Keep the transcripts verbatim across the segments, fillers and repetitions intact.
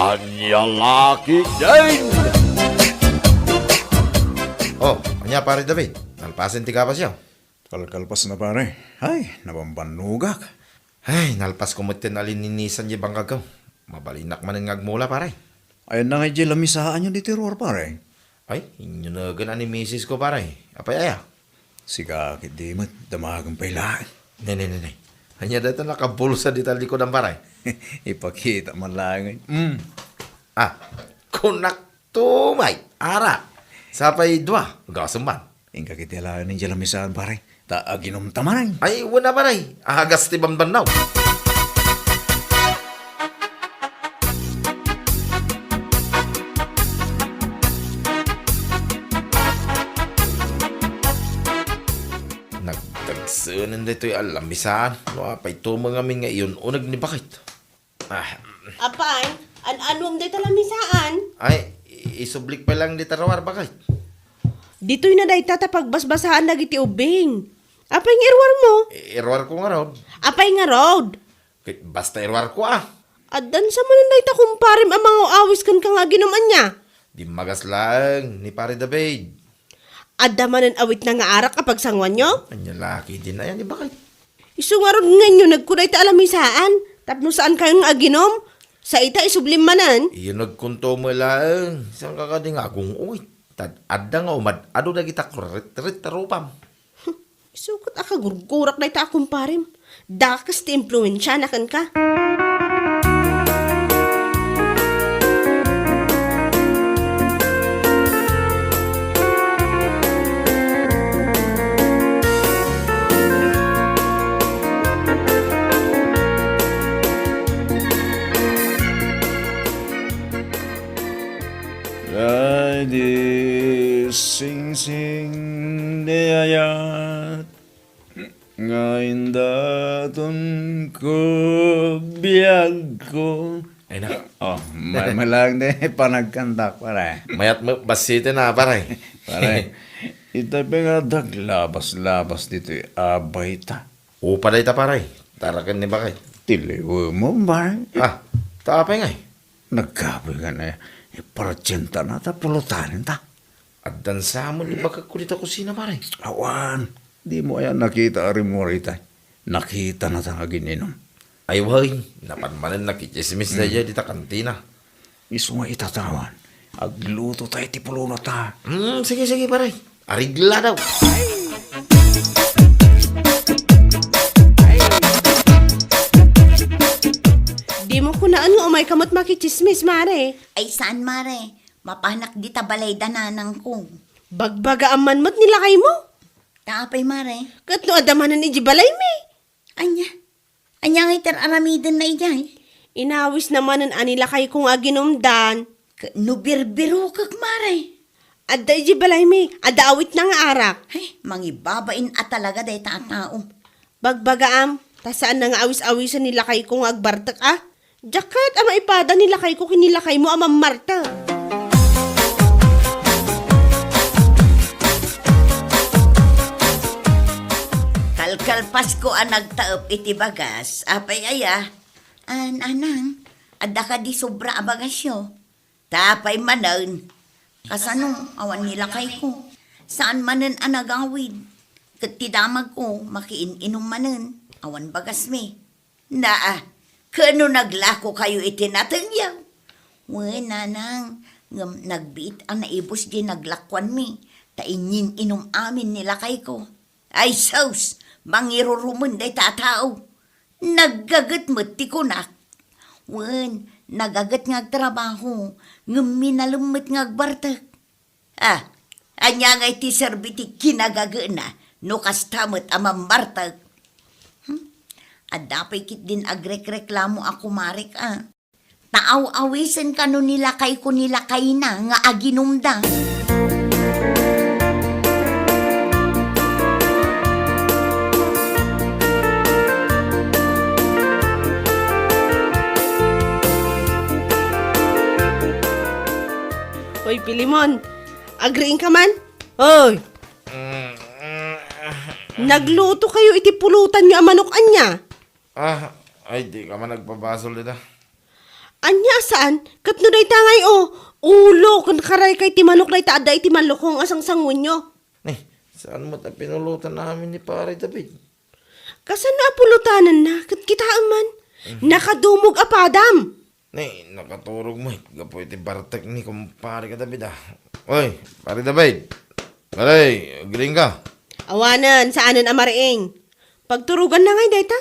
Ania la ketdin? Oh, ania, Pare David? Nalpasen ti gabasyo? Kalkalpas na, pare. Ay, nabambannogak. Ay, nalpasko met ti nalininisan diay bangkagko. Mabalinnak manen nga agmula, pare. Ayanna ngay diay lamisaanyo ditoy ruar, pare? Ay, inyunegen a ni misis ko, pare. Apay aya? Sika ketdi met, damagen pay laeng. Ne, ne, ne, ne. Ania dayta nakabulsa dita likudan, pare? Ipakita man laeng. Mm. Ah, kunak tumay, arak. Sapay dua, gasem man. Inka ketdi laeng diay lamisaan, pare. Ta aginumta manen. Ay, wen a, pare. Agas ti bambannaw. Nagdagsenen daytoy a lamisaan. No, apay tumeng amin nga iyun-uneg ni Bakit. Ah. Apay, an-anuem dayta lamisaan? Ay, i-, isublik pay laeng dita ruar, Bakit. Ditoy na dayta ta pagbasbasaan dagiti ubbing. Apay nga iruarmo? I-, iruarko ngarud. Apay ngarud? Ket basta iruarko, a. Addan sa manen dayta kumparem a mangaw-awis kenka nga aginum ania? Dimmagas laeng ni Pare David. Adda manen awitna nga arak a pagsanguanyo? Ania la ketdin aya ni Bakit. Isu ngarud nga inyunegko dayta a lamisaan, tapno saankayon nga aginum. Sa ita, isublim manen. Iyunegkonto met laeng, saanka kadi nga agung-uwit. Tad-adda nga umad-adu dagita kuritrit a rupam. Isu ket a kagurgurak dayta a kumparem. Dakes ti impluensiana kenka. Ay, di singsing, di ayat. Nga indaton ko biagko. Ay, na. Oh, ma-, malang di panagkantak, pare. Mayat mo, basiten na, pare. Pare, ita pa nga daglabas-labas ditoy abay ta. Upa dayta, pare. Taraken ni Bakit. Tiliw mo, pare. Ah, ta apay ngay? Nagkapoy ka na, ipartienta na, ta pulutanen ta. Addan sa mo ni bakakko dita kusina, pare. Awan, di mo aya nakita a rimmuar itay. Nakita na ta nga gin-inum. Ay, way, napan manen nakitsismis da Hmm. iya dita kantina. Isu nga itatawan. Agluto tayo ti pulunot, ha? Hmm, sige, sige, pare. Arigla daw. Di mo kunaan nga umay ka met makitsismis, mare. Ay, saan, mare? Mapanak dita balay da nanangko. Bagbagaam man met ni lakaymo? Ta apay, mare? Ket no adda manen iti balaymi? Ania? Ania nga iti ar-aramidenna idiay? Inawis na manen a ni lakayko nga aginumdan. Ket no birbirokek, mare? Adda iti balaymi, adda awitna nga arak. Ay, mangibabain a talaga dayta a tao. Bagbagaam, ta saanna nga awis-awisen ni lakayko nga agbartek a. Diak kayat a maipada ni lakayko ken ni lakaymo a mammartek. Kalkalpasko a nagtaep iti bagas, apay aya? An, anang, adda kadi sobra a bagasyo? Ta apay manen? Kasano, awan ni lakayko. Saan manen a nagawid. Ket ti damagko, makiin-inum manen. Awan bagasmi. Naa, ken no naglako kayo iti natengyaw? Wen, nanang, ngem nagbiit a naibus diay naglakuanmi, ta inyin-inum amin ni lakayko. Ay sus, mangirurumen dayta a tao. Naggaget met ti kunak. Wen, nagaget nga agtrabaho, ngem minalem met nga agbartek. Ah, ania ngay ti serbi ti kinagagena no kasta met a mammartek? Hmm? Adda pay ketdin agrekreklamo a kumarek a. Ta aw-awisen kano ni lakayko ni lakayna nga aginumda. Oy, Pilimon, agriing ka man? Oy! Nagluto kayo iti pulutan nyo a manok anya? Ah, ay, di ka man nagpabasol dita. Ania a saan? Ket no dayta ngay, o, ulo ken karay kay ti manok dayta adda iti malukong a sangsanguenyo. Ni, saan met a pinulotan amin ni Pare David? Kasano a pulotanenna? Ket kitaem man, nakadumog a padam. Ni, nakaturog met gapu iti bartek ni kumpare ka David, a. Oy, Pare David. Pare, agriing ka? Awanen, saanen a mariing. Pagturoganna ngay dayta?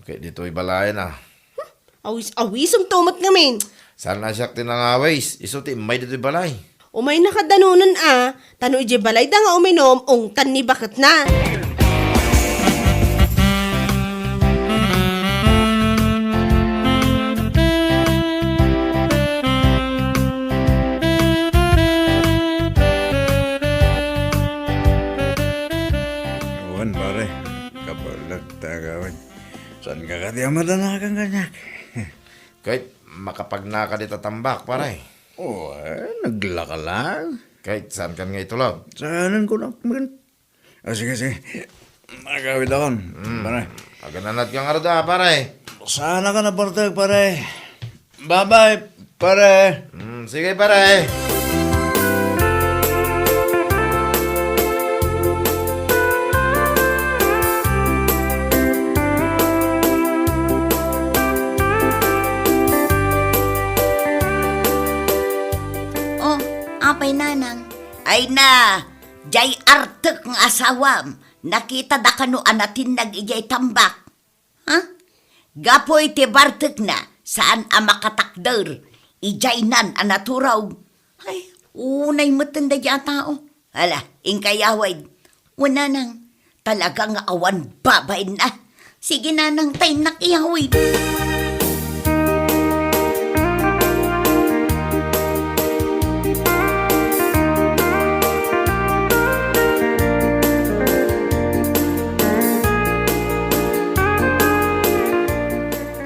Ket ditoy balayen, a. Awis-awisem to met ngamin. Saan a siak ti nangawis? Isu ti immay ditoy balay. Umayna kadanonen a, ta no idiay balayda nga uminum, ungtan ni baketna. Awan, pare. Kabalag ta gawin. Saan ka kadi a madanagan kaniak? Ket makapagnaka dita tambak, pare. O, eh, naglaka lang. Ket saan kan nga itulod? Saanen ko nak-, men. Ah, sige, sige. Agawid akon, pare. Agananad ka nga rod, a, pare. Saan ka na, parte, pare? Bye-bye, pare. Mm, sige, pare. O, apay, nanang? Ay na, jay artek nga asawam, nakitada kano a natinnag idiay tambak? Ha? Gapu iti bartekna, saan a makatakder, idiaynan a naturog. Ay, unay metten daydiay a tao. Ala, inka iyawid. Wen, nanang, talaga nga awan babainna. Sige, nanang, ta innak iyawid.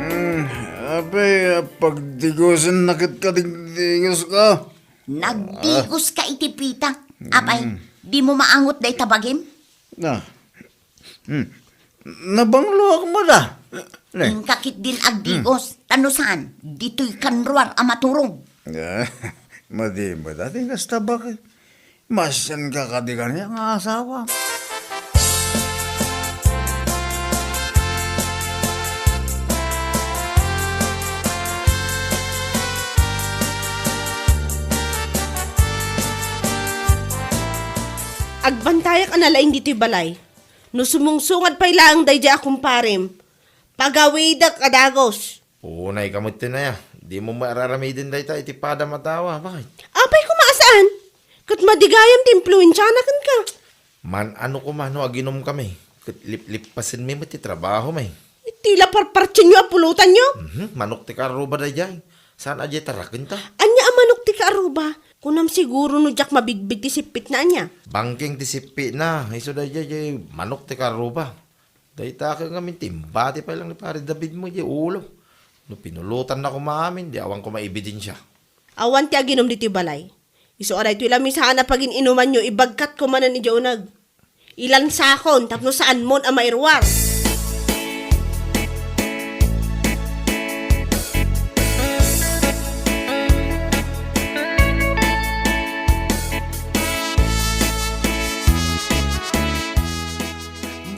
Mm, apay, pagdigosen na ket kadigdigos ka? Nagdigos ka iti pitak. Apay, dimo maangot dayta bagim? Na. Hmm. Nabangloak met a. Ne. Inka ketdin agdigos. Ta no saan, ditoy kan ruar a maturog. Madi met a ti kasta, bakit? Masianka kadi kaniak nga asawa. Agbantayak a nalaing ditoy balay. No sumungsungad pay laeng daydiay a kumparem, pagawidek a dagus. Unay ka met ti naya. Dimo met aramiden dayta iti padam a tao, a, bakit? Apay koma a saan? Ket madi gayam ti impluensiana kenka. Man-ano koma no aginum kami, ket liplippasenmi met ti trabahomi. Iti la parpartienyo a pulotanyo? Mhm, manok ti kaarruba daydiay. Saan a diay tarakenta? Ania a manok ti kaarruba? Kunam siguro no diak mabigbig ti sippitna ania. Bangking ti sippitna, isu daydiay, diay manok ti kaarruba. Dayta ket ngamin ti imbati pay lang ni Pare David mo diay ulo. No pinulotanna koma amin, di awan koma ebidensia. Awan ti aginum ditoy balay. Isu a daytoy la met saan a pagin-inumanyo, ibagkatko manen idiay uneg. Ilansakon tapno saanmon a mairuar.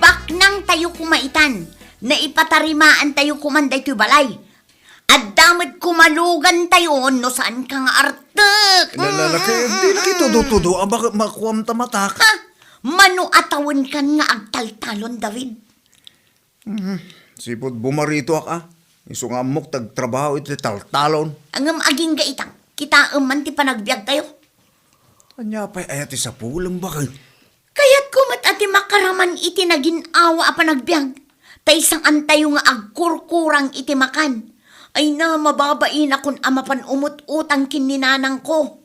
Baknangtayo koma itan. Naipatarimaantayo koman daytoy balay. Adda met koma lugantayo no saanka nga artek. Lalaki, di na kitudo-tudo a baka makuam ta matak. Ha? Mano a tawenkan nga agtaltalon, David? Mhm. Sipud bumaritoak a. Isu nga ammok ti agtrabaho iti taltalon. Ngem agingga ita, kitaem man ti panagbiagtayo. Ania pay aya ti sapulem, bakit? Kayatko met a ti makaraman iti nagin-awa a panagbiag, tay saantayo nga agkurkurang iti makan. Ay na, mababainakon a mapan umut-utang ken ni nanangko.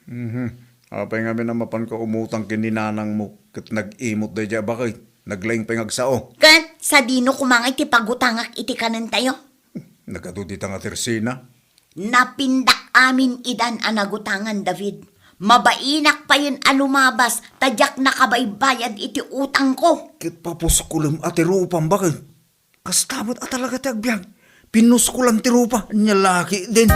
Mhm. Apay ngamin a mapanka umutang ken ni nanangmo ket nag-imot daydiay a bakit? Naglaing pay nga agsao. Ket sadino koma ngay ti pagutangak iti kanentayo? Nagadu dita nga tersina. Napindak amin idan a nagutangan, David. Mabainak payen a lumabas ta diak nakabaybayad iti utangko. Ket papuskulem a ti rupam, bakit? Kasta met a talaga ti agbiag. Pinuskolan ti rupa, nia la ketdin.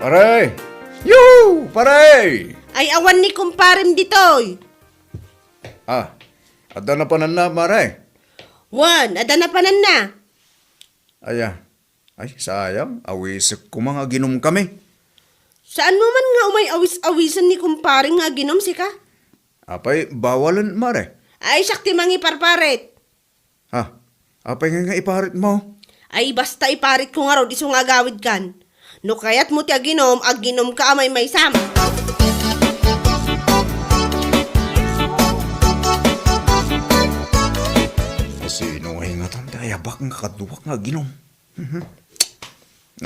Pare! Yuhu! Pare! Ay, awan ni kumparem ditoy. Ah, adda napananna, pare? Wen, adda napananna. Aya, ay, sayang, awisek koma nga aginom kami. Saanmo man nga umay awis-awisen ni kumpare nga aginom sika? Apay, bawalen, pare? Ay, siak ti mangiparparit. Ha? Apay nga, nga iparitmo? Ay, basta iparitko ngarud isu nga agawidkan. No kayatmo ti aginom, aginomka a maymaysam. Sino nga ingatan ti ayabak nga kaduak nga aginom? Mhm.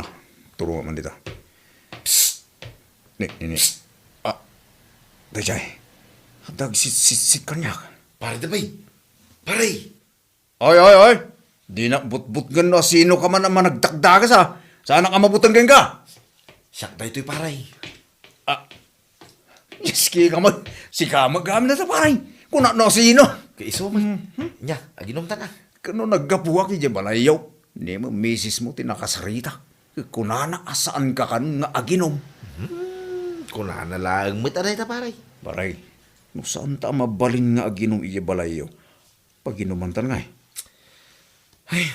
Ah, turo man dita. Psst! Ni, ni, ni. Ah, dayjay. Dagsitsitsit kaniak. Pare, dapay. Pare! Oy, oy, oy! Dinak butbutngen no sino ka man a managdakdagas, a. Saanak a mabuteng kenka. Siak daytoy, pare. Ah, Diyos ki ka man, sika met gayam dayta, pare. Kuna no sino. Kaiso man. Mhm. Nia, aginomtan a. Ken no naggapuak idiay balayyo, ni misismo ti nakasarita. Kunana a saanka kanon nga aginom. Hmm, kunana laeng met a dayta, pare. Pare, no saanta a mabalin nga aginom idiay balayyo, paginumantan ngay. Ay,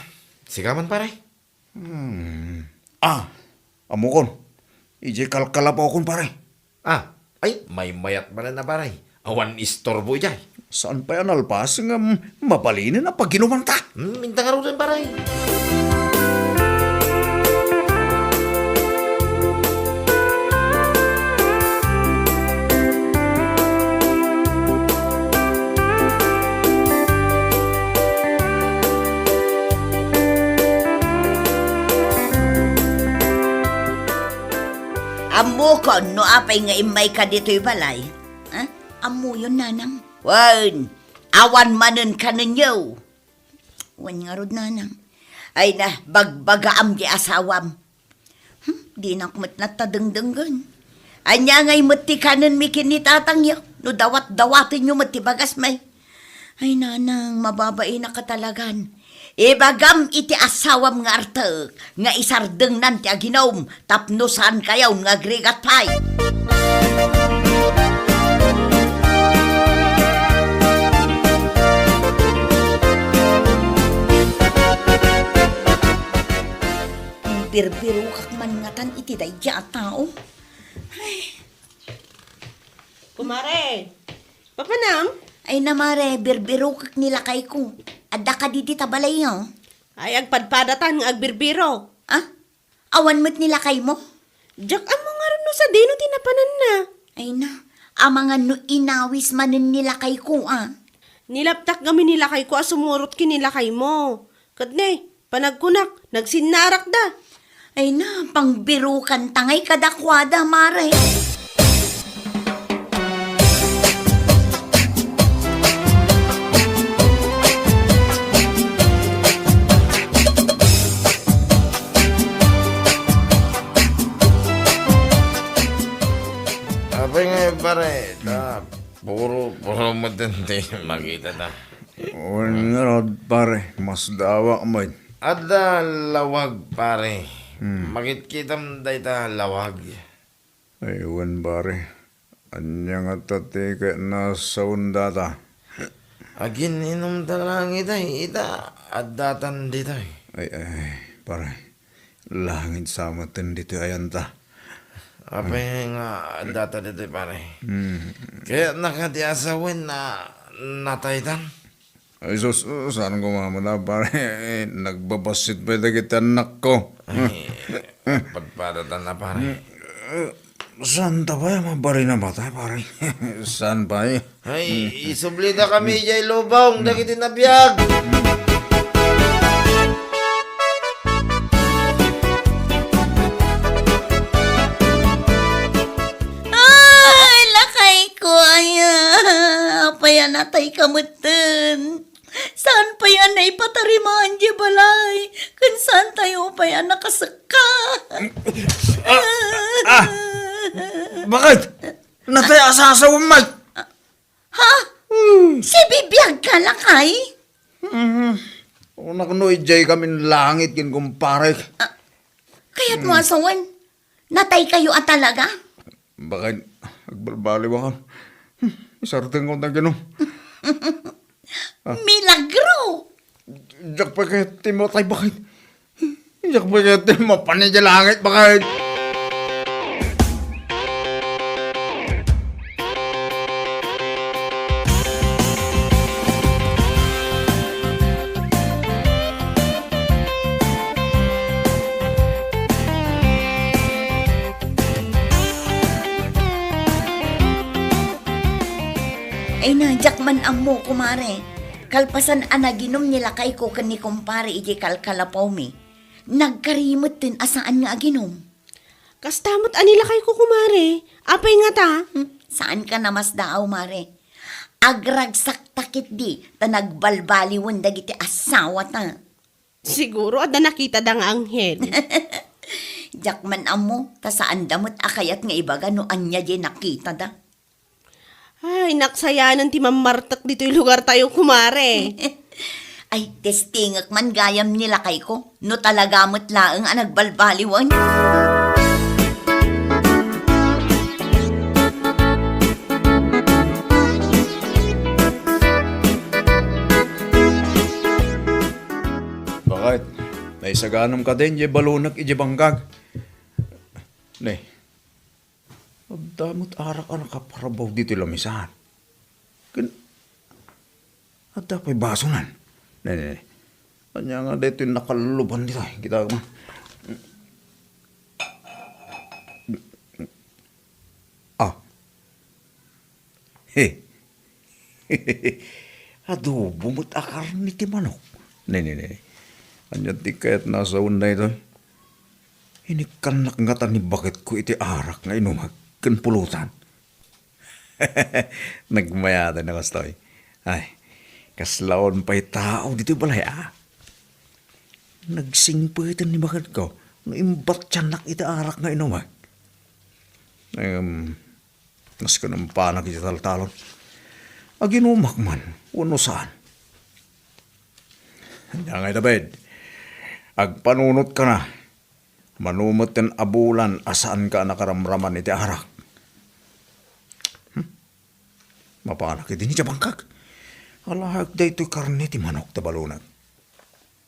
sika man, pare. Hmm. Ah, ammokon. Idiay kalkalapawkon, pare. Ah, ay, maymayat manen a, pare. Awan istorbo idiay. Saan pay a nalpas ngem mabalinen a paginumanta? Hmm, inta ngaruden, pare. Ammokon no apay nga immayka ditoy balay? Ha? Ammoyon, nanang? Wen, awan manen kanenyo. Wen ngarud, nanang. Ay na, bagbagaam ti asawam. Hmm, dinak met natadengdenggen. Ania ngay met ti kanenmi ken ni tatangyo no dawat-dawatenyo met ti bagasmi? Ay, nanang, mababainak a talagan. Ibagam iti asawam nga artek nga isardengnan ti aginom tapno saankayon nga agrigat pay. Birbirokak man ngatan iti daydiay a tao. Ay. Kumare, papanam? Ay na, mare, birbirokak ni lakayko. Adda kadi dita balayyo? Ay, agpadpadatan nga agbirbirok. Ah? Awan met ni lakaymo? Diak ammo ngarud no sadino ti napananna. Ay na, amangan no inawis manen ni lakayko, a. Nilaptak ngamin ni lakayko a sumurot ken ni lakaymo. Ket ne, panagkunak, nagsinnarakda. Ay na, pangbirokanta ngay kadakuada, mare. Apay nga, pare, ta puro, puro met ti makitata. Wen ngarud, pare, masdaawak met. Adda lawag, pare. Hmm. Makitkitam dayta lawag. Ay, wen, pare. Ania ngata ti kayatna a sawen data? Agin-inumta laeng itay, ita, addatan ditoy. Ay, ay, pare. Langit sa met ditoy ayanta. Apay nga addata ditoy, pare? Hmm. Kayatna kadi a sawen a nataytan? Ay, sus, saan ko mamuna, pare? Nagbabassit pay dagiti annakko. Ay, padpadatan a, pare. Eh, saanta pay a mabalin a matay, pare? Saan pay? Ay, isublida kami idiay lubong dagiti nabiag. Ay, lakayko, aya. Apay a natayka metten? Saan pay a naipatarimaan diay balay? Ken saantayo pay a nakasek-, ka. Ah! Ah! Bakit? Natay asasawan, Mike? Ha? Hmm. Sibibiag ka, lakay? Hmm. Unak no, ijay kamin langit kin kumpare. Ah, kayat mo asawan? Natay kayo a talaga? Bakit? Agbalbaliw ako. Hmm. Isarteng ko na gino. Ah. Milagro! Diak pay kayat ti matay, bakit? Diak pay kayat ti mapan idiay langit, bakit? Ay na, diak man ammo, kumare. Kalpasan a naginom ni lakayko ken ni kumpare idiay kalkalapawmi, nagkari metten a saan nga aginom. Kasta met a ni lakayko, kumare. Apay ngata? Hmm, saan ka namasdaaw, mare. Agragsak ta ketdi ta nagbalbaliwen dagiti asawata. Siguro adda nakitada nga anghel. Diak man ammo, ta saanda met a kayat nga ibaga no ania diay nakitada. Ay, naksayanen ti mammartek ditoy lugartayo, kumare. Ay, testingek man gayam ni lakayko, no talaga met laeng a nagbalbaliwen. Bakit? Naisaganam kadin, diay balonak idiay bangkag. Ne, adda met arak a nakaparbaw ditoy lamisaan. Ken, adda pay basonan. Ne, ne, ne. Ania nga daytoy nakalluban ditoy? Kita man. Ah. He. Adobo met a karne ti manok. Ne, ne, ne. Ania ti kayat a sawen daytoy? Inikkannak ngata ni baketko iti arak nga inumak ken pulutan. Nagmayat no kastoy. Ay, kasla awan pay tao ditoy balay, a. Nagsingpeten ni baketko no imbattiannak iti arak nga inumak. Em, Nasken impanak iti taltalon. Aginumak man, wenno saan. Ania ngay, David, agpanunotkana. Mano metten a bulan a saanka a nakaramraman iti arak. Hmm? Mapanak idi idiay bangkag. Alaek daytoy karne ti manok ta balonak.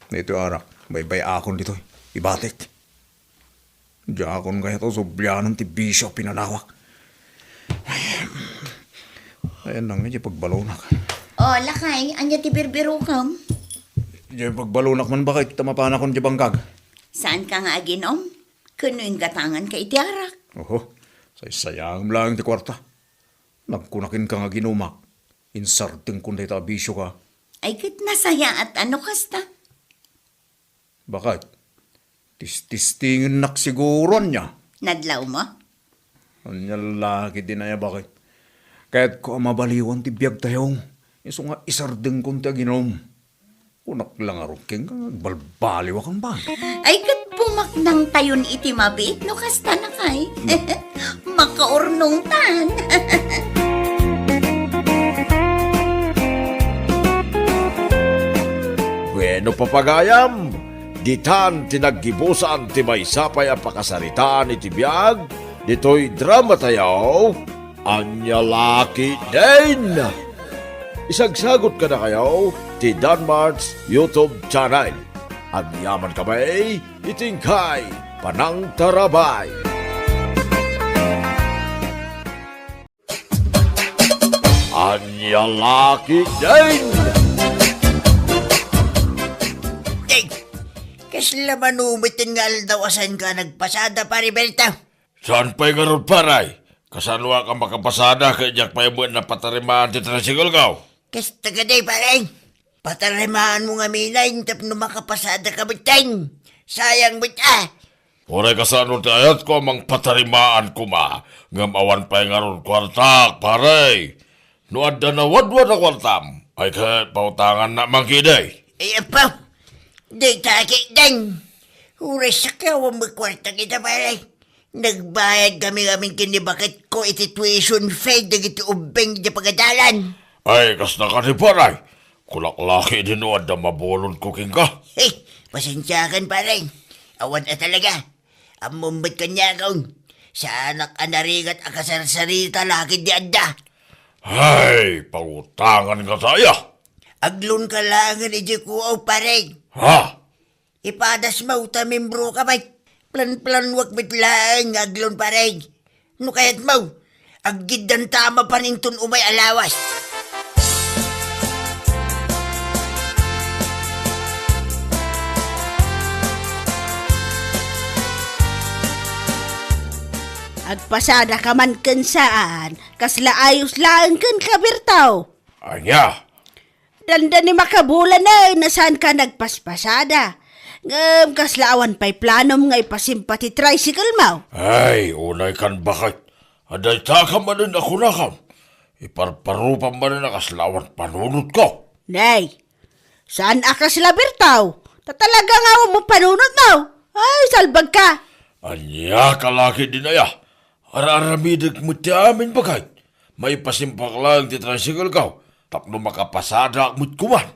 Daytoy arak, baybay-akon ditoy. Ibatek. Diakon kayat a sublianan ti bisio a pinanawak. Ay, ayanna ngay diay pagbalonak. O, lakay, ania ti birbirokem? Diay pagbalonak man, bakit, ta mapanakon diay bangkag. Saanka nga aginom? Ken no inggatanganka iti arak? Oho, saysayangem laeng ti kuarta. Nagkuna kenka nga aginumak. Insardengkon dayta a bisioka. Ay, ket nasayaat a no kasta. Bakit? Tististingennak siguro, ania? Nadlawmo? Ania la ketdin aya, bakit? Kayatko a mabaliwan ti biagtayo. Isu nga isardengkon ti aginom. Kunak la ngarud kenka nga agbalbaliwakon, ba? Ay, ket pumaknangtayon iti mabiit no kasta, lakay. Makaurnongtan. Bueno, papagayam, ditan ti naggibusan ti maysa pay a pakasaritaan iti biag ditoy dramatayo, Ania La Ketdin. Isagsagut kadakayo ti Danmart's YouTube channel. Agyaman kami iti inkay panangtarabay. Ania La Ketdin! Ay! Kasla mano metten nga aldaw a saanka a nagpasada, Pare Berto? Saan pay ngarud, pare? Kasanoak a makapasada ket diak pay met napatarimaan ti tricycle ko? Kasta kadi, pare. Patarimaanmo ngamin tapno makapasadaka metten. Sayang met, a. Uray kasano ti ayatko a mangpatarimaan koma, ngem awan pay ngarud kuartak, pare. No adda nawadwad a kuartam, ay ket pautangannak man ketdi. Ay, apo, dayta ketdin. Uray sakiawan met kuarta kita, pare. Nagbayad kami ngamin ken ni baketko iti tuition fee dagiti ubbing iti pagadalan. Ay, kasta kadi, pare. Kulaklaki din no adda mabulodko kenka. Hey, pasensiakan, pare. Awan a talaga. Ammom met kaniakon. Saanak a narigat a kasarsarita lakid di adda. Ay, pangutangan ka saya. Aglonka laengen idiay kuaw, pare. Ha? Ipadasmo ta membroka met. Plan-planuak met laeng nga aglon, pare. No kayatmo, aggiddanta a mapan inton umay a lawas. Agpasadaka man ken saan, kasla ayos laeng kenka, Berto. Ania? Dandani makabulan, eh, no saanka nagpaspasada. Ngem kasla awan pay planom nga ipasimpa ti tricycle mo? Ay, unay kan baket. Adda ita ka manen a kunakam. Iparparupam manen a kasla awan panunotko. Nay, saan a kasla, Berto. Ta talaga nga awan mo panunot mo. Ay, salbag ka. Ania ka laki din aya? Ar-aramidek met ti amin, baket. Maipasimpak laeng ti tricycle ko tapno makapasadak met koman.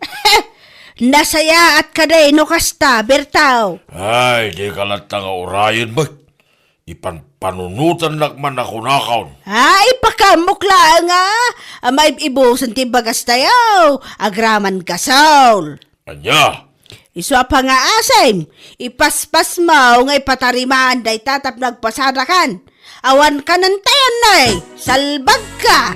Nasayaat kadi no kasta, Berto. Ay, dika latta nga urayen met. Ipanpanunotannak man a kunakon. Ay, pakaamok laeng a. Maib-ibusen ti bagas tayo. Agraman gasol. Ania? Isu a pangaasim, ipaspasmo nga ipatarimaan dayta tapno agpasadakan. Awan kanantayan, nay, salbagka!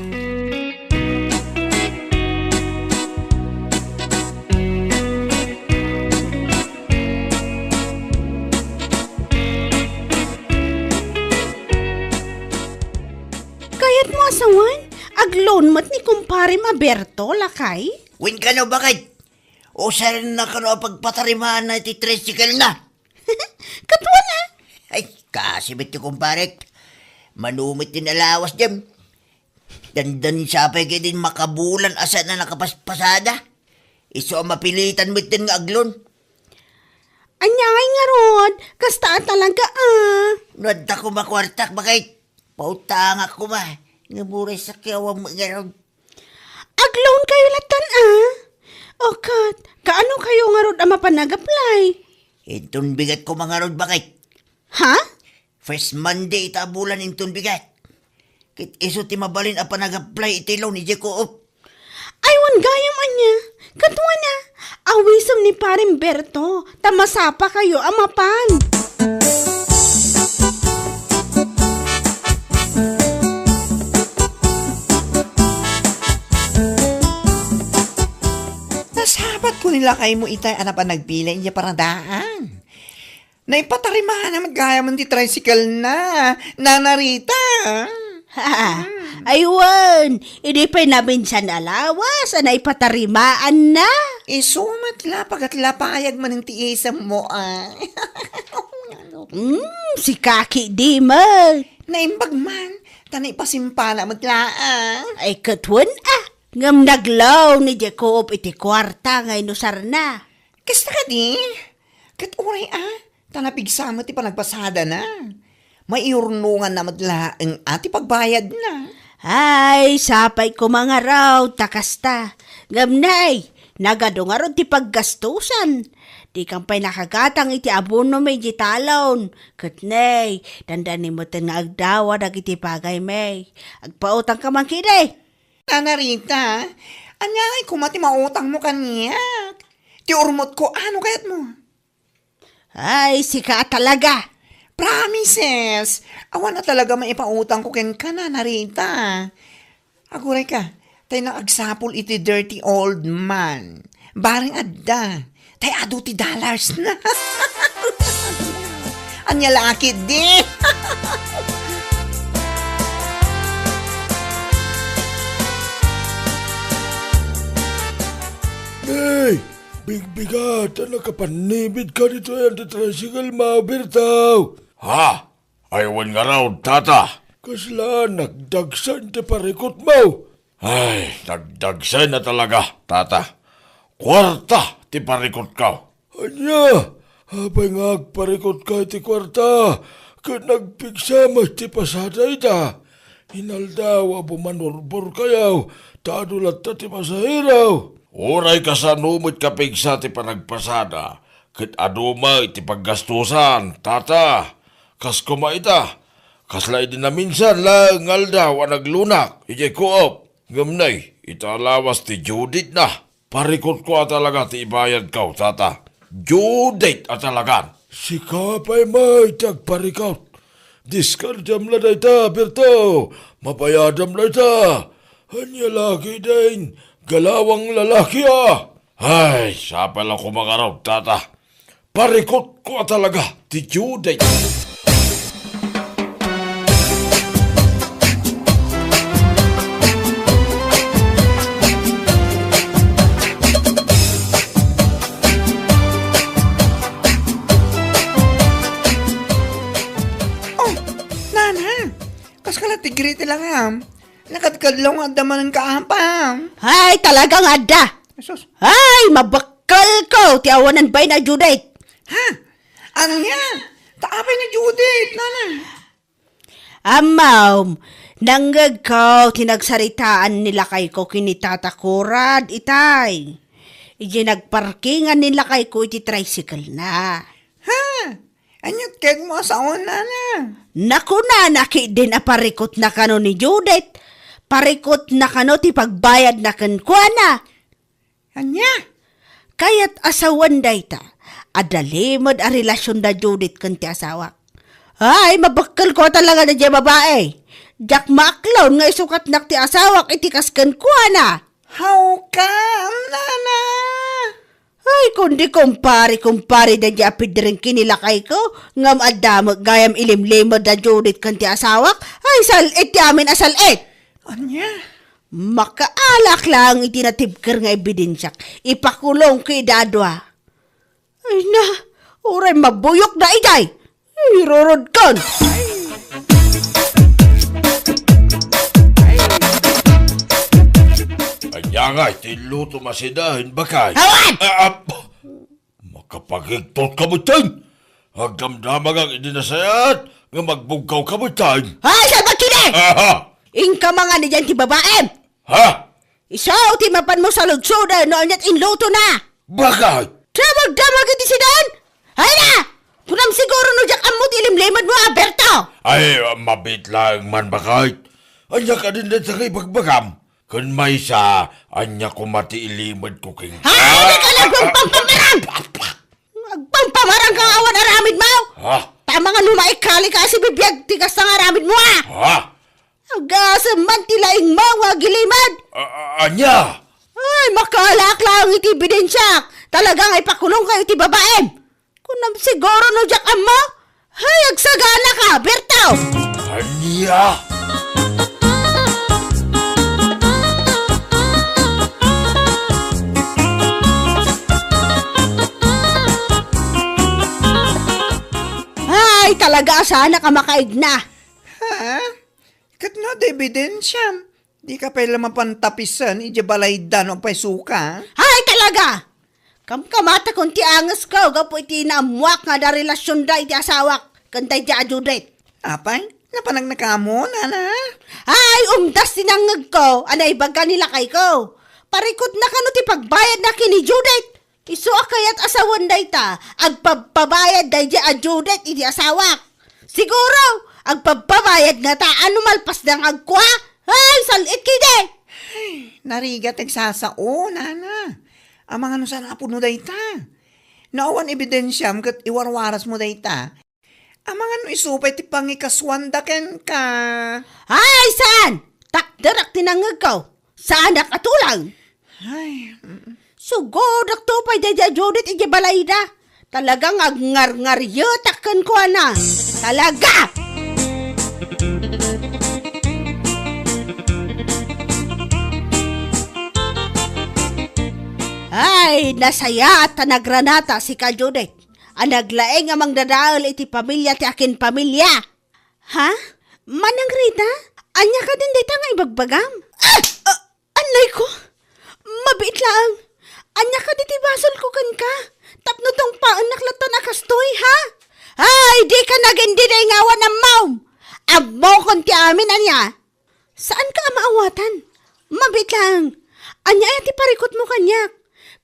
Kayatmo a sawen, aglon met ni kumparem a Berto, lakay? Wen kano, baket? Usarenna kano a pagpatarimaanna iti tricycle na. Katuan a. Ay, kasi met ti kumparek. Mano met ti nalawas dem. Dandani sapay ket din makabulan a saan a nakapaspasada. Isu a mapilitan met din nga aglon. Ania ngay ngarud, kasta a talaga a. No adda koma kuartak, baket. Pautangak koma. Nga buray sakiawan met ngarud. Aglon kayo latan a? O ket, kaano kayo ngarud a mapan agaplay? Inton bigat ko mangarud, baket. Ha? First Monday ita a bulan inton bigat. Ket isu ti mabalin a panagaplay iti loan idiay co-op. Ay, wen gayam ania. Katuan a, awisem ni Pareng Berto, ta masapa kayo a mapan. Nasabat ko ni lakaymo itay a napan nagpila idiay paradaan. Naipatarimaanna met gayam ti tricycle na, Nana Rita. Ha, ay wen, idi pay naminsan a lawas a naipatarimaanna. Isu met la, pagatlapayag manen ti isemmo, a. Hmm, sika ketdi met. Naimbag man, ta naipasimpana met laeng. Ay, ket wen a, ngem naglaw ni Jacob iti kuarta nga inusarna. Kasta kadi? Ket uray a, ta napigsa met ti panagpasadana. Maiurnonganna met laeng a ti pagbayadna. Ay, sapay koma ngarud ta kasta. Ngem nay, nagadu ngarud ti paggastusan. Dikan pay nakagatang iti abonom idiay talon. Ket nay, dandani metten nga agdawa dagiti pagaymi. Agpautangka man ketdi. Nana Rita, ania ngay koma ti mautangmo kaniak? Ti urmotko, ano kayatmo? Ay, sika a talaga! Promises! Awan a talaga maipautangko kenka, Nana Rita. Agurayka, tay naagsapul iti dirty old man. Bareng adda, tay adu ti dollars na. Ania la ketdi? Hey! Bigbigat a nakapannibid ka ditoy ti tricycle mo, Berto. Ha? Ay, wen ngarud, tata. Kasla nagdagsen ti parikutmo? Ay, nagdagsen a talaga, tata. Kuarta ti parikutko. Ania? Apay nga agparikutka iti kuarta ket nagpigsa met ti pasada ita? Inaldaw a bumanurborkayo ta adu latta ti pasahero. Uray kasano met kapigsa ti panagpasada ket adu met ti paggastusan, tata. Kas koma ita, kasla idi naminsan laeng nga aldaw a naglunak idiay Coop. Ngem nay, ita a lawas ti due date na. Parikutko a talaga ti ibayadko, tata. Due date a talagan. Sika pay met ti agparikut. Diskardiam la dayta, Berto. Mabayadam la ita. Ania la ketdin, galawang lalaki a. Ay, sapay la koma ngarud, tata. Parikutko a talaga ti due date. Oh, nana, kas ka la ti greeting lang, ha? Nakadkadlaw nga adda manen kaapam. Ay, talaga nga adda. Jesus. Ay, mabakkalko ti awanan bain a due date. Ha? Ania? Ta apay nga due date, nana? Ammom, nangngegko ti nagsaritaan ni lakayko ken ni Tata Kurad itay. Idiay nagparkingan ni lakayko iti tricycle-na. Ha? Aniat kayatmo a saon, nana? Nakunana ketdin a parikutna kano ni Judith. Parikutna kano ti pagbayadna kenkuana. Ania? Kayat a sawen dayta, adda limed a relasion da Judith ken ti asawak. Ay, mabakkelko talaga daydiay babai. Diak maaklon nga isukatnak ti asawak iti kas kenkuana. How come, nana? Ay, kundi kumpare, kumpare daydiay a pidring ken ni lakayko, ngem adda met gayam ilimlimed da Judith ken ti asawak. Ay, sal-it ti amin a sal-it. Ania? Makaalak laeng iti natibker nga ebidensiak. Ipakulongko ida a dua. Ay na, uray mabuyokda idiay. Irurodkon. Ania ngay ti inlutom a sinaen, babai? Awan! Ah, ah, makapagigtot ka metten. Agdamdamagak idi nasayaat nga magbugkaw ka metten. Ay, salbag ketdi! Aha! Inka mangan idiay ti babaim. Ha? Isu ti mapanmo saludsoden no aniat inlutona. Babai? Damagdamag iti sinaen? Ay na! Kunam siguro no diak ammo ti ilimlimedmo, Berto! Ay, mabiit laeng man, babai. Ania kadin dayta nga ibagbagam? Ken maysa, ania koma ti ilimedko kenka? Ay, di ka nagpampamarang! Agpampamarang ka nga awan aramidmo! Ha? Tama nga no maikali ka a sibibiag ti kasta nga aramidmo, a! Ha? Agasem man ti laingmo nga agilimed! A-, a-, ania? Ay, makaalak laeng iti ebidensiak. Talaga nga ipakulongko iti babaim. Kunam siguro no diak ammo? Ay, agsagana ka, Berto! Ania? Ay, talaga, saanak a makaigna. Ha? Ket no adda ebidensiam, dika pay la mapan tapisen idiay balayda no apay suka? Ay, talaga! Kamkamatakon ti angesko gapu iti naammoak nga adda relasionda iti asawak ken daydiay a Judith. Apay, napanagna kamo, nana? Ay, umdas ti nangngegko a naibaga ni lakayko. Parikutna kano ti pagbayadna ken ni Judith. Isu a kayat a sawen dayta, agpabpabayad daydiay a Judith iti asawak. Siguro, agpabpabayad ngata a no malpasda nga agkua. Ay, sal-it ketdi! Ay, narigat ti agsasao, nana. Amangan no saan a pudno dayta. No awan ebidensiam ket iwarwarasmo dayta, amangan no isu pay ti pangikasuanda kenka. Ay, saan! Takderak ti nangngegko. Saanak a tulang. Ay, mm. Sugudakto pay daydiay a Judith idiay balayda. Talaga nga agngarngarietak kenkuana. Talaga! Ay, nasayaat ta nagranata sika, Judith. A naglaing a mangdadael iti pamilia ti akinpamilia. Ha? Manang Rita? Ania kadin dayta nga ibagbagam? Ah! Ah! Annayko! Mabiit laeng! Ania kadi ti basolko kenka? Tapno tungpaennak latta a kastoy, ha? Ay, dika nagindinay nga awan ammom! Ammokon ti amin, ania? Saanka a maawatan? Mabiit laeng. Ania aya ti parikutmo kaniak?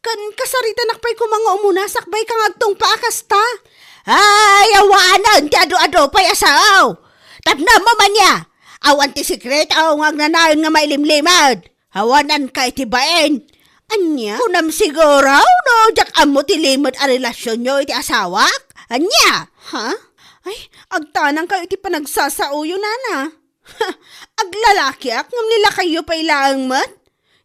Ken kasaritanak pay koma nga umuna sakbay ka nga agtungpa a kasta. Ay, awanen ti adu-adu pay a sao. Tapno ammom ania? Awan ti sekreto nga agnanayon nga mailimlimed. Awananka iti bain. Ania? Kunam siguro, no, diak ammo ti limed a relasionyo iti asawak? Ania? Ha? Ay, agtanangkayo iti panagsasaoyo, nana. Aglalakiak, ngem ni lakayyo pay laeng met?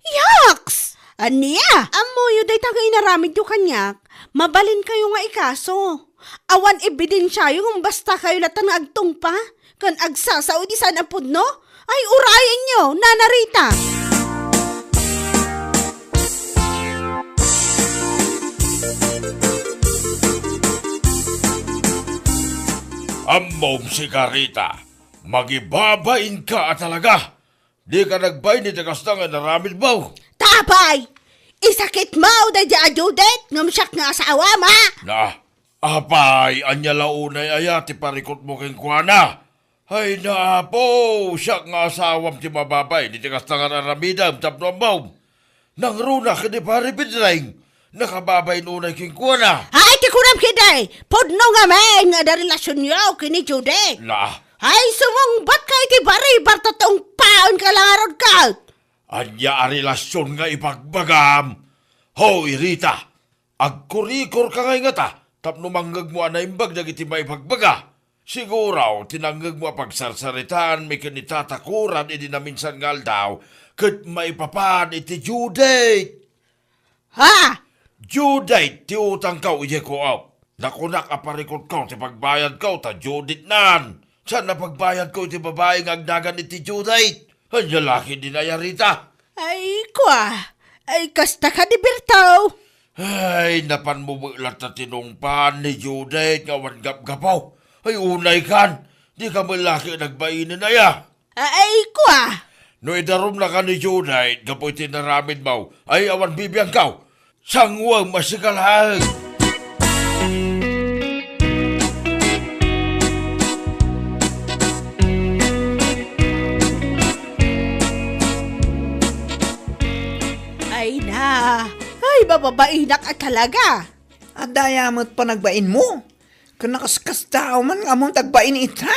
Yaks! Ania? Ammoyo dayta nga inaramidyo kaniak, mabalinkayo nga ikaso. Awan ebidensiayo ngem basta kayo latta nga agtungpa ken agsasao iti saan a pudno? Ay, urayenyo, Nana Rita! Ammom sika, Rita, mangibabainka a talaga. Dika nagbain iti kasta nga inaramidmo. Ta apay, isakitmo daydi a Judith ngem siak nga asawam, a? Na, apay, ania la unay aya ti parikutmo kenkuana? Ay, na, Apo, siak nga asawam ti mababain iti kasta nga aramidem tapno ammom. Nangruna ken ni Pare Pedring, nakababain unay kenkuana. Ay, ti kunam ketdi, pudno ngamin nga adda relasionyo ken ni Judith. Na. Ay, sumungbatka iti baribar ta tungpaenka la ngarud ket. Ania a relasion nga ibagbagam? Hoy, Rita, agkurikorka ngay ngata tapno mangngegmo a naimbag dagiti maibagbaga. Siguro, ti nangngegmo a pagsarsaritaanmi ken ni Tata Kuran idi naminsan nga aldaw, ket maipapan iti due date. Ha? Due date ti utangko idiay co-op. Nakunak a parikutko ti pagbayadko ta due date nan. Saan a pagbayadko iti babai nga agnagan iti due date? Ania la ketdin aya, Rita? Ay, kua. Ay, kasta kadi, Berto. Ay, napanmo met latta tinungpaan ni Judith nga awan gapgapo. Ay, unaykan, dika met la ket nagbainen aya. Ay, kua. No idarumnaka ni Judith gapu iti inaramidmo, ay awan bibiangko. Sanguem a sika laeng. Ay na, ay, mababainak a talaga. Adda aya met panagbainmo? Ken nakaskasdaaw man nga ammom ti agbain ita?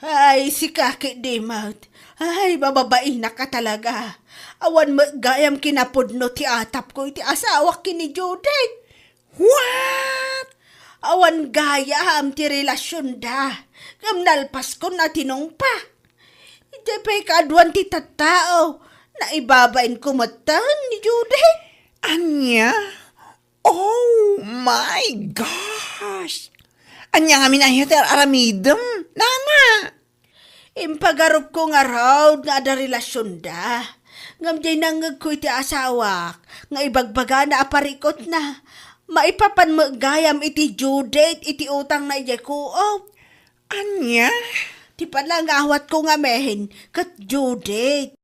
Ay, sika ketdi met. Ay, mababainak a talaga. Awan met gayam kinapudno ti atapko iti asawak ken ni Judith. What? Awan gayam ti relasionda. Ngem nalpaskon a tinungpa. Idiay pay kaaduan ti tattao, naibabainko metten ni Judith. Ania? Oh my gosh! Ania ngamin aya ti ar-aramidem, nana? Impagarupko ngarud nga adda relasionda. Ngem diay nangngegko iti asawak nga ibagbagana a parikutna. Maipapan met gayam iti due date iti utangna idiay co-op. Ania? Ti panangawatko ngamin ket due date.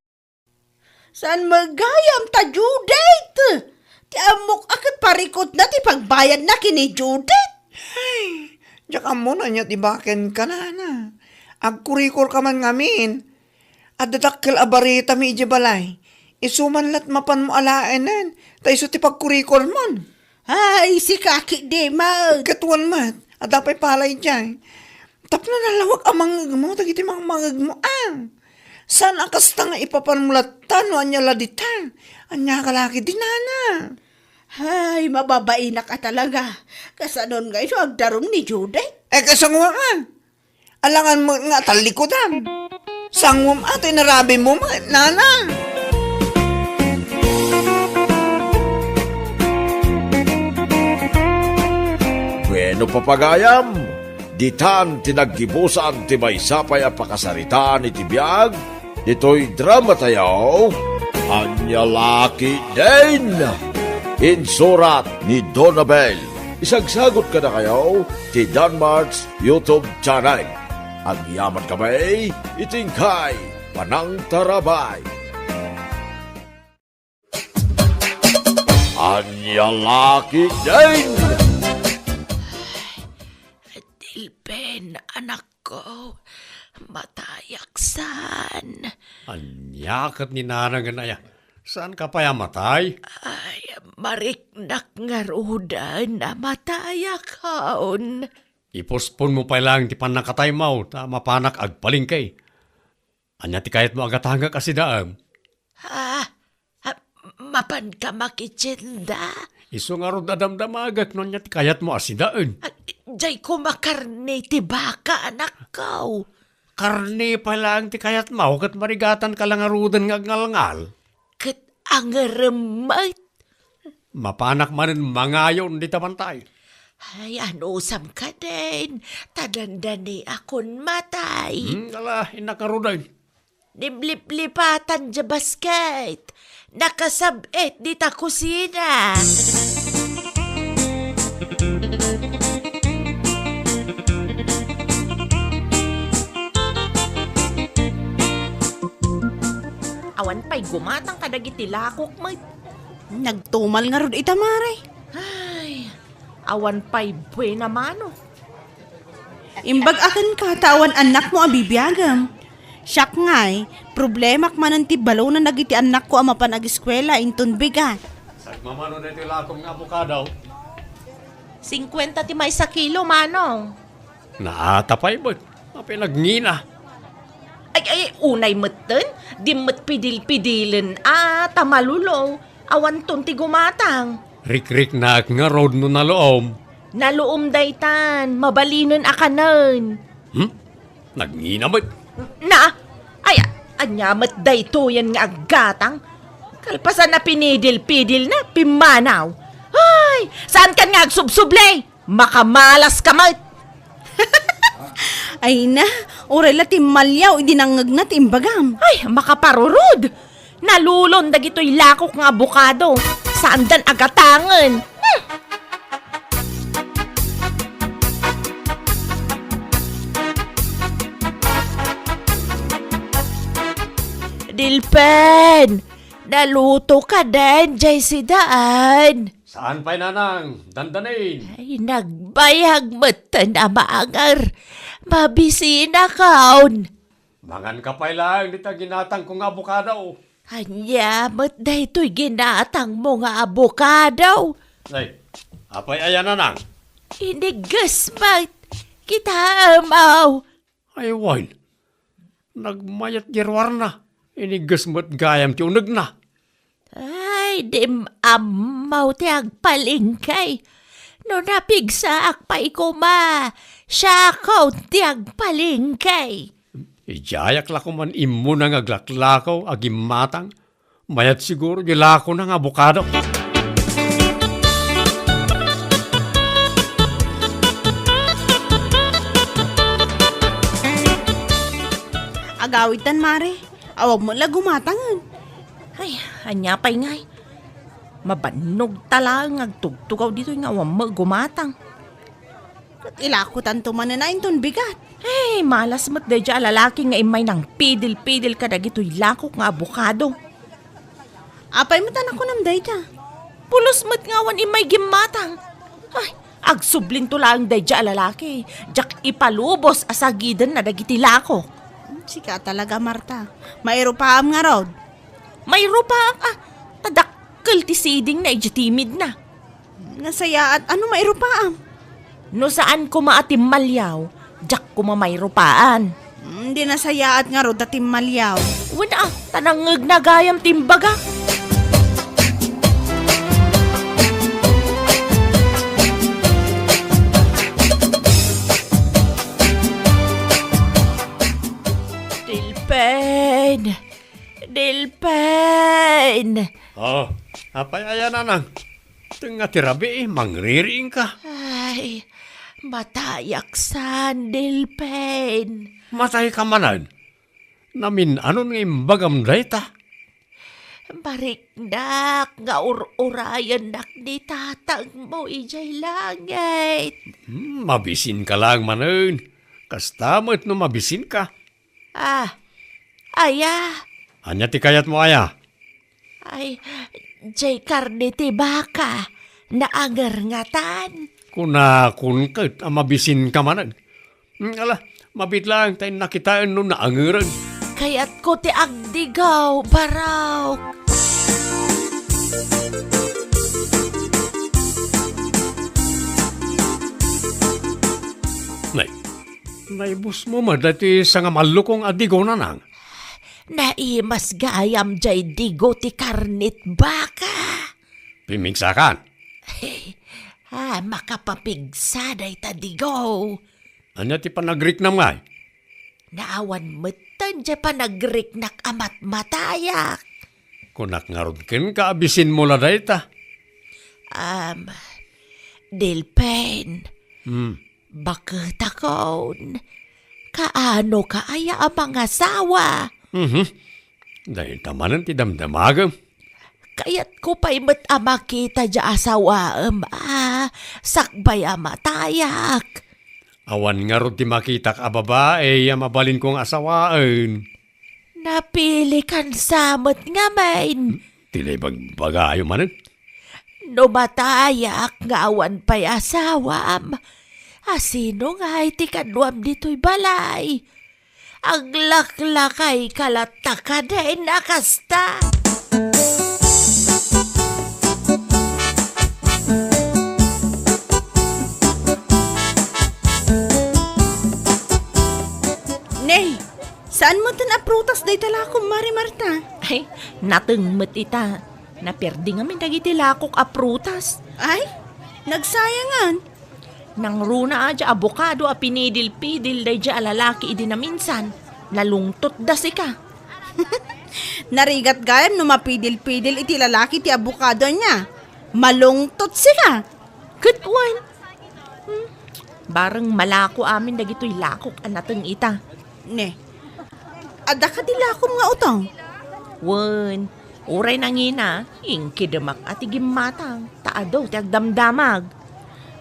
Saan met gayam ta due date? Ti ammok a ket parikutna ti pagbayadna ken ni Judith. Ay, diak ammo no ania ti bakenka, nana. Agkurikorka man ngamin. Adda dakkel a baritami idiay balay. Isu man la't mapanmo alaenen, ta isu ti pagkurikormon. Ay, sika ketdi met. Ket wen met, adda pay pala idiay. Tapno nalawag a mangngegmo dagiti mangmangngegmo, a. Saan a kasta nga ipapanmo latta no ania la dita? Ania ka la ketdi, nana? Ay, mababainak a talaga. Kasanon ngay no agdarum ni Judith? Eh, kasangoan, a. Alangan met nga tallikudan. Sanguem a ti narabimo met, nana. Bueno, papagayam, ditan ti naggibusan ti maysa pay a pakasaritaan iti biag ditoy drama tayo, Ania La Ketdin. Insurat ni Donabel. Isagsagot kadakayo ti Danmart's YouTube channel. Agyamankami iti inkay panangtarabay. Ania la ketdin? Dilben, anakko, matayak saan. Ania ket ni nanangen aya? Saanka pay a matay? Ay, mariknak ngaruden a matayakon. Iposponmo pay laeng ti pannakataymo ta mapanak agpalengke. Ania ti kayatmo a gatangek a sidaem? Ah, ah, mapanka makitienda? Isu ngarud a damdamagek no ania ti kayatmo a sidaen. Ah, diay koma karne ti baka, anakko. Karne pay laeng ti kayatmo, ket marigatanka la ngaruden nga agngalngal. Ket angerem met. Mapanak manen mangayon dita bantay. Ay, anusam kadin, ta dandaniakon matay. Hmm, ala, innak ngaruden. Dimliplipatan diay basket. Nakasab-et dita kusina. Awan pay gumatang kadagiti lakok met. Nagtumal ngarud ita, mare. Ay, awan pay buena mano. Imbag-ak kenka ta awan annakmo a bibiagem. Siak ngay, problemak manen ti balonen dagiti annakko a mapan ageskuela inton bigat. Sagmamano daytoy lakom nga abokado. Singkuenta ti maysa kilo, manong. Naata pay met. Apay nagngina? Ay, ay, unay metten, di met pidil-pidilen a ta malulo, awanton ti gumatang. Rikriknak ngarud no naluom. Naluom daytan, mabalinen a kanen. Hmm? Nagngina met. Na, ay, ania met daytoyen nga aggatang? Kalpasan a pinidil-pidilna, pimmanaw. Ay, saankan nga agsubsubli? Makamalas ka met! Ay na, uray la timmaliaw idi nangngegna ti imbagam. Ay, makaparurod! Nalulon dagitoy lakok nga abokado. Saandan a gatangen. Hmm. Dilpen! Naluto ka den, jay sidaan. Saan pay, nanang? Dandanin. Ay, nagbayag metten a maanger. Mabisinakon. Manganka pay laeng dita ginatangko nga abokado. Ania met daytoy ginatangmo nga abokado? Ay, apay aya, nanang? Inigges met. Kitaem, aw. Ay, wen. Nagmayat di ruarna. Inigges met gayam ti unegna. Ay, dim ammo ti agpalengke. No napigsaak pay koma, siakon ti agpalengke. Idiayak la koman immuna nga aglaklakaw a gimmatang. Mayat siguro di lakona nga abokado. Agawidtan, mare. Awan met la gumatangen. Ay, ania pay ngay? Mabannog ta laeng nga agtugtugaw ditoy nga awan met gumatang. Ket ilakotanto manen a inton bigat. Ay, malas met daydiay a lalaki nga immay nangpidil-pidil kadagitoy lakok nga abokado. Apay met a nakunam dayta? Pulos met nga awan immay gimmatang. Ay, agsublinto laeng daydiay a lalaki. Diak ipalubos a sagidenna dagiti lakok. Hmm, sika talaga, Marta. Mairupaam ngarud. Mairupaak a, ta dakkel ti sidingna idiay timidna. Nasayaat a no mairupaam. No saan koma a timmaliaw, diak koma mairupaan. Mm, di nasayaat ngarud a timmaliaw. Wen a, ta nangngegna gayam ti imbaga. Dilpen! Dilpen! Oh, apay aya, nanang? Tengnga ti rabii, mangririingka. Ay, matayak saan, Dilpen. Matayka manen? Namin-anon nga imbagam dayta? Mariknak nga ur-urayennak ni tatangmo idiay langit. Hmm, mabisinka laeng manen. Kasta met no mabisinka. Ah, aya? Ania ti kayatmo aya? Ay, Jay karne ti baka, naangernatan. Kunakon ket a mabisinka manen. Hmm, ala, mabiit laeng ta innak kitaen no naangeren. Kayatko ti agdigaw, Barok. Nay, naibusmo met daytoy sangamallokong a digo, Nanang. Naimas gayam jay digo ti karnet baka. Pimmigsakan. Ah, makapapigsa dayta digo. Ania ti panagriknam ngay? Naawan metten jay panagriknak a matmatayak. Kunak ngarud kenka a bisinmo la dayta. Am, Delpen, Hmm. baketakon. Kaano ka aya a mangasawa? Mhm. Dayta manen ti damdamagem. Kayatko pay met a makita jay asawaem a sakbay a matayak. Awan ngarud ti makitak a babai a mabalinko nga asawaen. Napilikan sa met ngamin. Ti naibagbagayo manen? No matayak nga awan pay asawam, a sino ngay ti kaduam ditoy balay? Aglaklakayka latta kadin a kasta. Nay, saan metten a prutas dayta lakom, Mari Marta? Ay, nateng met ita. Naperdi ngamin dagiti lakok a prutas. Ay, nagsayangan. Nangruna a jay abokado a pinidil-pidil dayjay a lalaki idi naminsan. Nalungtotda sika. Narigat gayam no mapidil-pidil iti lalaki ti abokado ania. Malungtot sika. Ket wen. Hmm. Bareng malako amin dagitoy lakok a nateng ita. Ne. Adda kadi lakom nga utong? Wen, uray nangina, inkidemak a ti gimmatang, ta adu ti agdamdamag.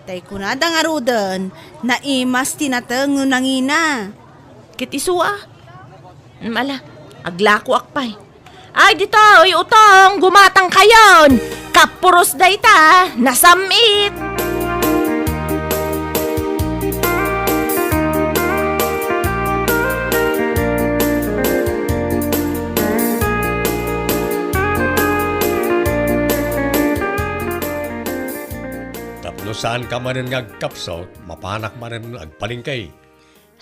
Tay kunada ngaruden, naimas ti nateng no nangina. Ket isu a? Mm, ala, aglakoak pay. Ay, ditoy, utong, gumatangkayon! Kapuros dayta, nasam-it! Tapno saanka manen nga agkapsut, mapanak manen agpalengke.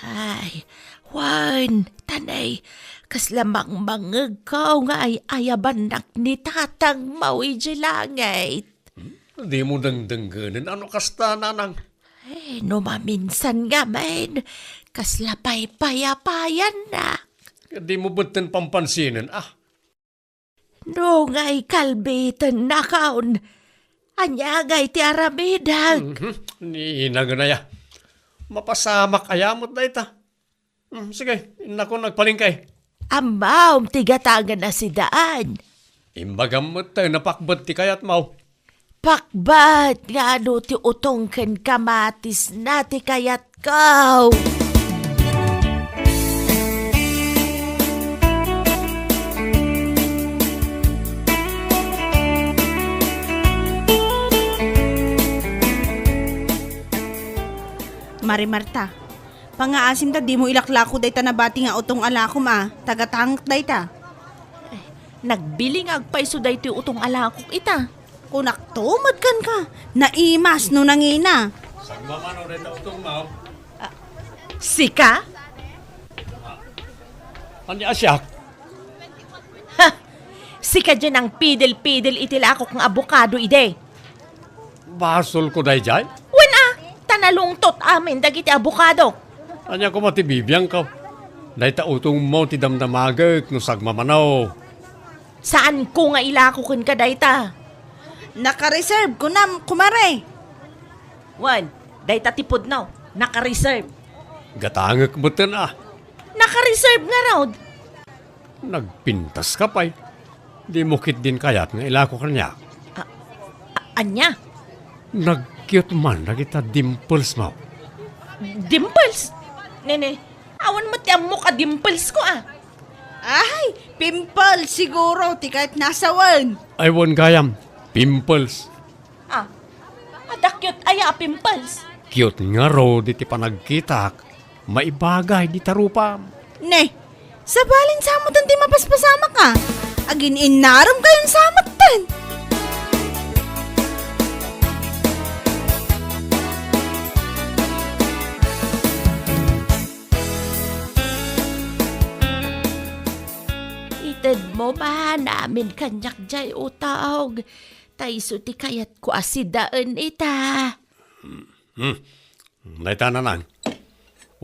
Ay, wen, ta nay, kasla mangmangngegko nga ay-ayabannak ni tatangmo idiay langit. Hmm? Dimo dengdengngenen a no kasta, Nanang? Eh, no maminsan ngamin, kasla paypayapayannak. Dimo metten pampansinen, ah. No ngay kalbitennakon, ania ngay ti aramidek? Mhm. Ni inagana ya. Mapasamak aya met dayta. Hmm, sige, innakon agpalengke. Ammom ti gatangen a sidaan. Imbagam met ta napakbet ti kayatmo. Pakbat nga adu ti utong ken kamatisna ti kayatko. Mari Marta, pangngaasim ta dimo ilaklako dayta nabati nga utong a lakom a, ta gatangek dayta. Nagbili nga agpayso daytoy utong a lakok ita. Kunakto met kenka, naimas no nangina. Sagmamano dayta utongmo? Ah, sika? Ania a siak? Ha! Sika diay nangpidil-pidil iti lakok nga abokado idi. Basolko daydiay? Wen a, ta nalungtot amin dagiti abokadok. Ania koma ti bibiangko? Dayta utongmo ti damdamagek no sagmamano. Saanko nga ilako kenka dayta. Naka-reserve, kunam, kumare. Wen, dayta ti pudno, naka-reserve. Gatangek metten a. Naka-reserve ngarud. Nagpintaska pay. Dimo ketdin kayat nga ilako kaniak. A-, a-, ania? Nag-cute man dagita dimples mo. Dimples? Nene, awan met ti ammok a dimples ko, a. Ay, pimple siguro ti kayatna a sawen. Ay, wen gayam, pimples. Ah, adda cute aya a pimples? Cute ngarud iti panagkitak, maibagay dita rupam. Ne, sabali, samuten ti mapaspasamak a. Agin-innaramkayon samuten. Itedmo man amin kaniak jay utog, ta isu ti kayatko a sidaen ita. Hmm. Dayta, nanang.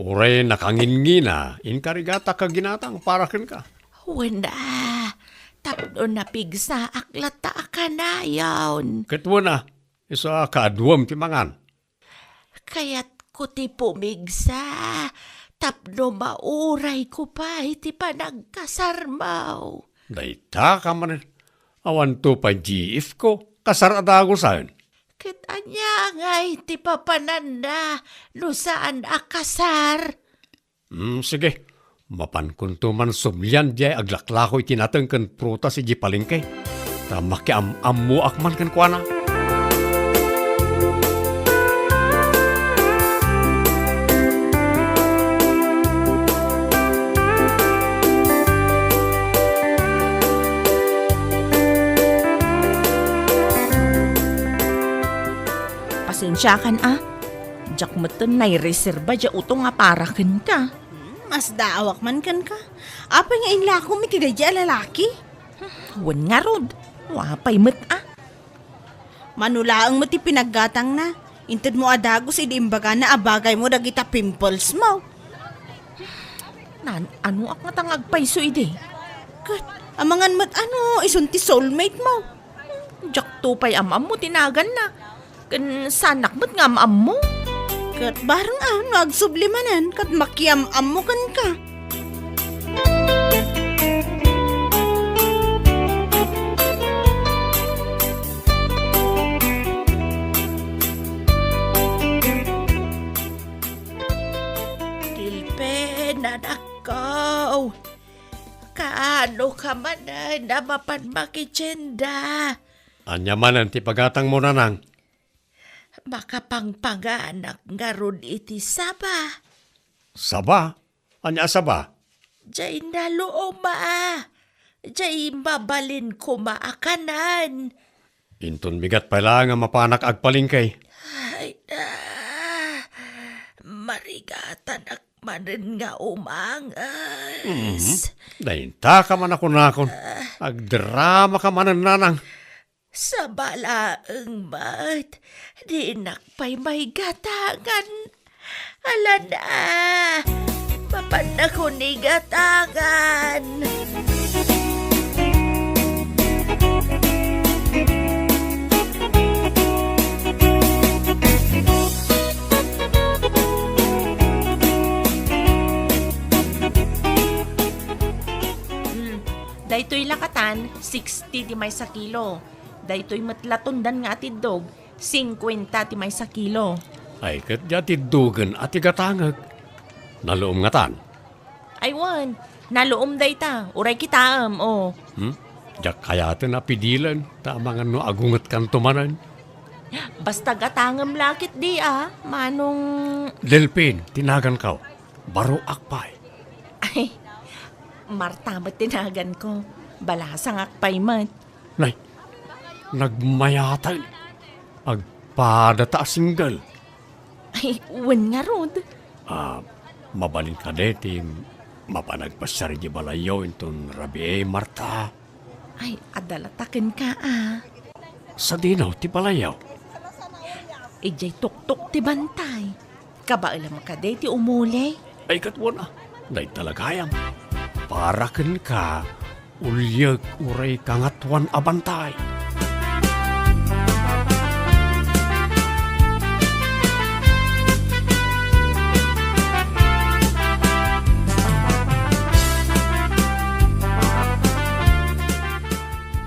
Uray nakangingina, inkarigatak a ginatang para kenka. Wen a, tapno napigsaak latta a kanayon. Ket wen a, isu a kaaduem ti mangan. Kayatko ti pumigsa, tapno maurayko pay ti panagkasarmo. Dayta ka manen, awanto pay G F ko, kasar a dagusen. Ket ania ngay ti papananna no saan a kasar? Hmm, sige. Mapankonto man sublian diay aglaklako iti nateng ken prutas idiay palengke. Ta makiam-ammoak man kenkuana. Pasensiakan a. Diak metten naireserba diay utong a para kenka. Hmm, masdaawak man kenka. Apay nga inlakom iti daydiay a lalaki? Wen ngarud, apay met a. Mano laeng met ti pinaggatangna. Intedmo a dagus idi imbagana a bagaymo dagita pimples mo. Naan-anoak ngata nga agpayso idi. Ket, amangan met a no, isun ti soulmate mo. Diakto pay am-ammo ti naganna. Ken saanak met nga am-ammo. Ket bareng a no agsubli manen ket makiam-ammo kenka. Tilpen, anakko. Kaano ka manen a mapan makitienda? Ania manen ti pagatangmo, nanang? Makapangpanganak ngarud iti saba. Saba? Ania a saba? Diay naluom a. Diay mabalin koma a kanen. Inton migat pay laeng a mapanak agpalengke. Ay, na. Marigatanak manen nga umanges. Mhm. Dayta ka man a kunakon. Agdrama ka manen, nanang. Saba laeng met, dinak pay maigatangan. Ala na, mapannakon igatangan. Hmm, daytoy lakatan, sixty ti maysa kilo. Daytoy met la tundan nga atiddog, singkuenta ti maysa kilo. Ay, ket diay atiddogen a ti gatangek. Naluom ngatan? Ay wen, naluom dayta. Uray kitaem, o. Hmm? Diak kayaten a pidilen, ta amangan no agungetkanto manen. Basta gatangem la ketdi a, manong... Delpin ti naganko. Baroak pay. Ay, Marta met ti naganko. Balasangak pay met. Nay, nagmayaten. Agpadata a single. Ay, wen ngarud. Ah, mabalin kadi ti mapan agpasiar idiay balayyo inton rabii, Marta? Ay, adda la ta kenka a. Sadino ti balayyo? Idiay tuktok ti bantay. Kabaelam kadi ti umuli? Ay, ket wen a, dayta la gayam. Para kenka, uliek uray kangatoan a bantay.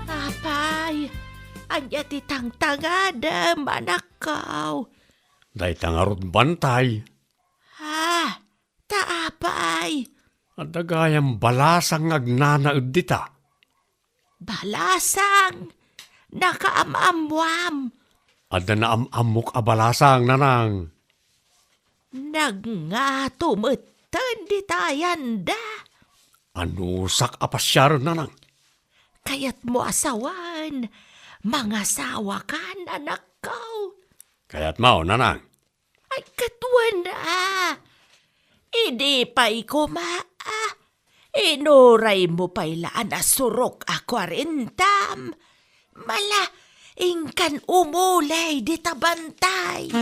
Apay, ania ti tangtangadem, anakko? Dayta ngarud bantay. Ah, ta apay? Adda gayam balasang nga agnanaed dita. Balasang? Nakaam-ammoam. Adda naam-ammok a balasang, nanang. Nagngato metten dita yanda. Anusak a pasiaren, nanang. Kayatmo a sawen, mangasawakan, anakko. Kayatmo, nanang. Ay, katuan a. Idi pay koma a. Inuraymo pay la a nasurok a kuarentam. Mala, inkan umuley dita bantay.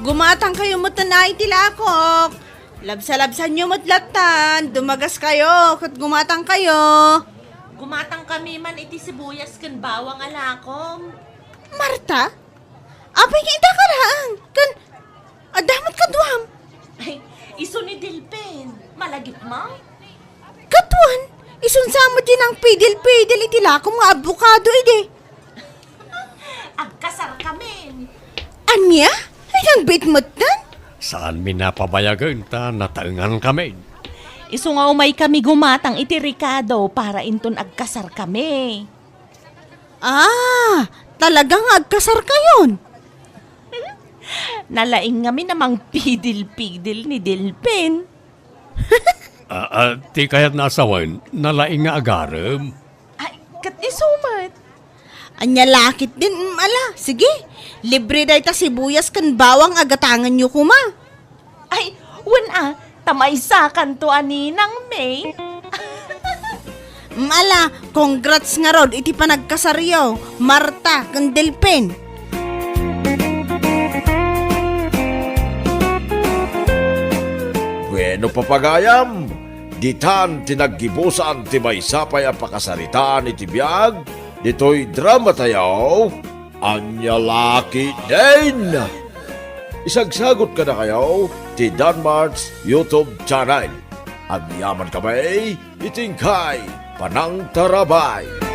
Gumatangkayo met a iti lakok. Labsa-labsanyo met lattan. Dumagaskayo ket gumatangkayo. Gumatangkami man iti sibuyas ken bawang a lakom. Marta? Apay nga ita ka laeng? Ken adda met kaduam? Ay, isu ni Delpin. Malagipmo? Katuan, isun sa met ti nangpidil-pidil iti lakom nga abokado idi. Agkasarkamin. Ania? Ay, nang bitmetten? Saanmi a pabayagen ta nataengankamin. Isu nga umaykami gumatang iti rekado para inton agkasarkami. Ah, talaga nga agkasarkayon? Nalaing ngamin a mangpidil-pidil ni Delpin. Ah, ah, ti kayatna a sawen, nalaing nga agarem. Ay, ket isu met. Ania la ketdin, mm, ala, sige. Libre dayta sibuyas ken bawang a gatangenyo koma. Ay, wen a, ta maysakanto a ninang May. Mm, ala, congrats ngarud iti panagkasaryo, Marta ken Delpin. Bueno, papagayam, ditan ti naggibusan ti maysa pay a pakasaritaan iti biag ditoy dramatayo, Ania la ketdin. Isagsagut kadakayo ti Danmart's YouTube channel. Agyamankami iti inkay panangtarabay.